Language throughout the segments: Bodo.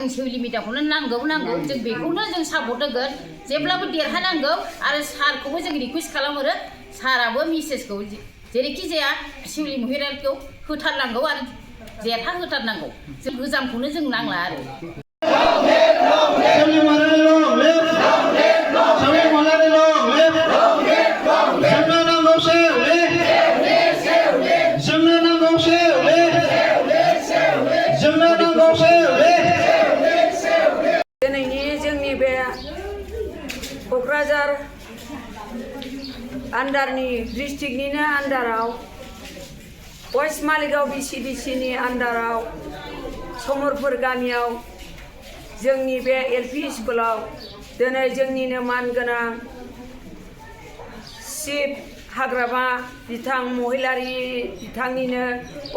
सेवलि मेडियाखौनो नांगौ जों बेखौनो जों सापर्ट होगोन जेब्लाबो देरहानांगौ आरो सारखौबो जों रिकुवेस्ट खालामहरो साराबो मेसेजखौ जेरैखि जाया सेवलि महिलारिखौ होथारनांगौ आरो देरहा होथारनांगौ जों गोजामखौनो जों नांला आरो क'क्राझार आन्डारनि डिस्ट्रिक्टनिनो आन्डाराव वेस्ट मालिगाव BCDC आन्डाराव समरपुर गामियाव जोंनि बे LP स्कुलाव दिनै जोंनिनो मानगोनां चिफ हाग्रामा बिथां महिलारि बिथांनिनो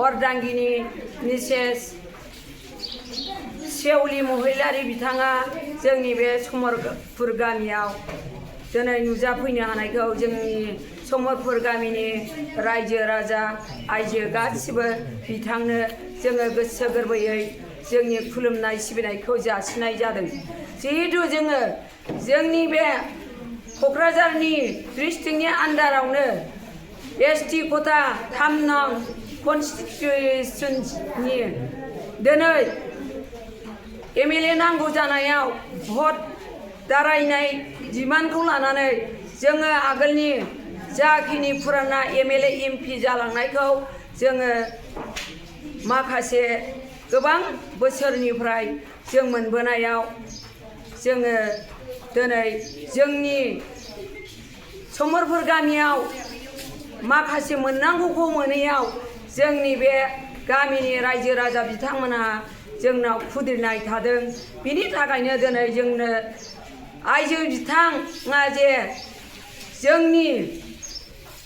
अर्दांगिनि मिसेस सेवलि महिलारि बिथाङा जोंनि बे समरपुर गामियाव दिनै नुजाफैनो हानायखौ जोंनि समरपुर गामिनि रायजो राजा आइजो गासिबो बिथांनो जोङो गोसो गोरबोयै जोंनि खुलुमनाय सिबिनायखौ जासिनाय जादों जिहेतु जोङो जोंनि बे क'क्राझारनि डिस्ट्रिक्टनि आन्डारावनो ST खथा 3 नं कनस्टिटिउसननि दिनै MLA नांगौ जानायाव भट दारायनाय डिमान्डखौ लानानै जोङो आगोलनि जाखिनि फुराना MLA MP जालांनायखौ जोङो माखासे गोबां बोसोरनिफ्राय जों मोनबोनायाव जोङो दिनै जोंनि समरपुर गामियाव माखासे मोननांगौखौ मोनैयाव जोंनि बे गामिनि रायजो राजा बिथांमोनहा जोंनाव खुद्रिनाय थादों बिनि थाखायनो दिनै जोंनो आइजो बिथाङा जे जोंनि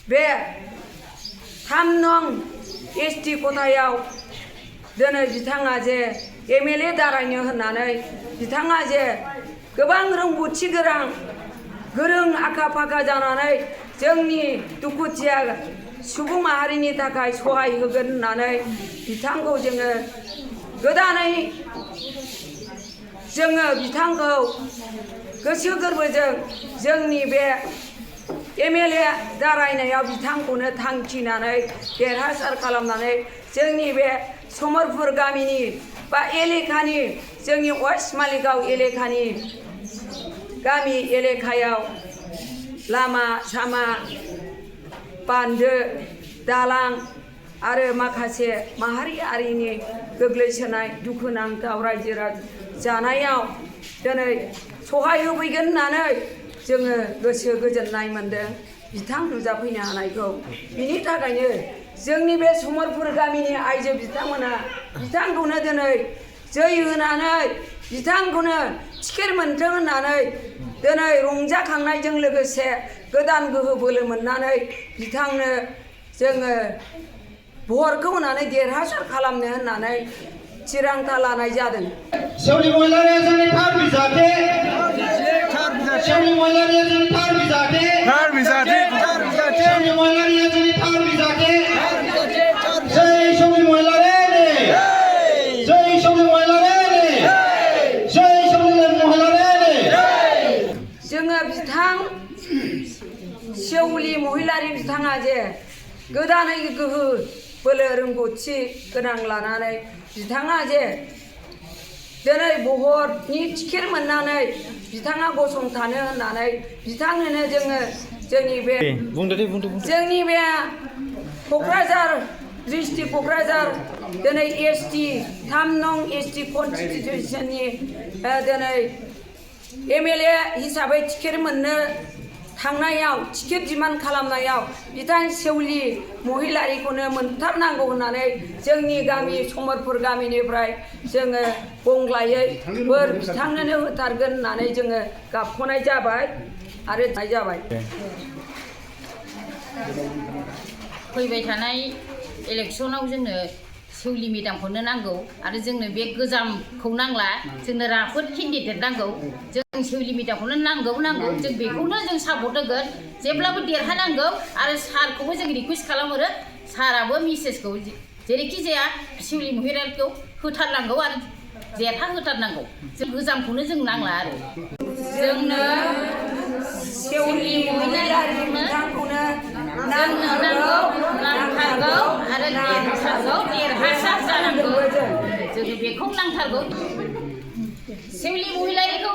बे 3 नं ST खथायाव दिनै बिथाङा जे MLA दारायनो होननानै बिथाङा जे गोबां रोंगौथि गोरों आखा फाखा जानानै जोंनि दुखुथिया सुबुं माहारिनि थाखाय सहाय होगोन होननानै बिथांखौ जोङो गोदानै जोङो बिथांखौ गोसो गोरबोजों जोंनि बे MLA दारायनायाव बिथांखौनो थांखिनानै देरहासार खालामनानै जोंनि बे समरपुर गामिनि बा एलेकानि जोंनि वेस्ट मालिगाव एलेकानि गामि एलेकायाव लामा सामा बान्दो दालां आरो माखासे माहारियारिनि गोग्लैसोनाय दुखुनांथाव रायजो जानायाव दिनै सहाय होफैगोन होननानै जोङो गोसो गोजोननाय मोनदों बिथां नुजाफैनो हानायखौ बिनि थाखायनो जोंनि बे समरपुर गामिनि आइजो बिथांमोना बिथांखौनो दिनै जै होनानै बिथांखौनो टिकेट मोनथों होननानै दिनै रंजाखांनायजों लोगोसे गोदान गोहो बोलो मोननानै बिथांनो जोङो भटखौ होनानै देरहासार खालामनो होननानै थिरांथा लानाय जादों। सेवलि महिलारिया जोंनि थार बिजाथे सेवलि महिलारिया जोंनि थार बिजाथे सेवलि महिलारिया जोंनि थार बिजाथे जय सेवलि महिलारि जय सेवलि महिलारि जय सेवलि महिलारि जोङो बिथां सेवलि महिलारि बिथाङा जे गोदानै गोहो बोलो रोंगौथि गोनां लानानै बिथाङा जे दिनै भटनि टिकेट मोननानै बिथाङा गसंथानो होननानै बिथांनोनो जोङो जोंनि बे जोंनि बे क'क्राझार डिस्ट्रिक्ट क'क्राझार दिनै ST 3 नं ST कनस्टिटिउसननि दिनै MLA हिसाबै टिकेट मोननो थांनायाव टिकेट डिमान्ड खालामनायाव बिथां सेवलि महिलारिखौनो मोनथारनांगौ होननानै जोंनि गामि समरपुर गामिनिफ्राय जोङो गंग्लायै बोर बिथांनोनो होथारगोन होननानै जोङो गाबख'नाय जाबाय आरो जाबाय फैबाय थानाय इलेक्सनाव जोंनो सेवलि मेडामखौनो नांगौ आरो जोंनो बे गोजामखौ नांला जोंनो राफोद केन्डिडेट नांगौ जों सेवलि मेडामखौनो नांगौ जों बेखौनो जों सापर्ट होगोन जेब्लाबो देरहानांगौ आरो सारखौबो जों रिकुवेस्ट खालामहरो साराबो मेसेजखौ जेरैखि जाया सेवलि महिलारिखौ होथारनांगौ आरो देरहाहोथारनांगौ जों गोजामखौनो जों नांला आरो जोंनो सेउलि महिलारि बिथांखौनो नांथारगौ आरो देरहासार जानांगौ जोङो बेखौ नांथारगौ सेउलि महिलारिखौ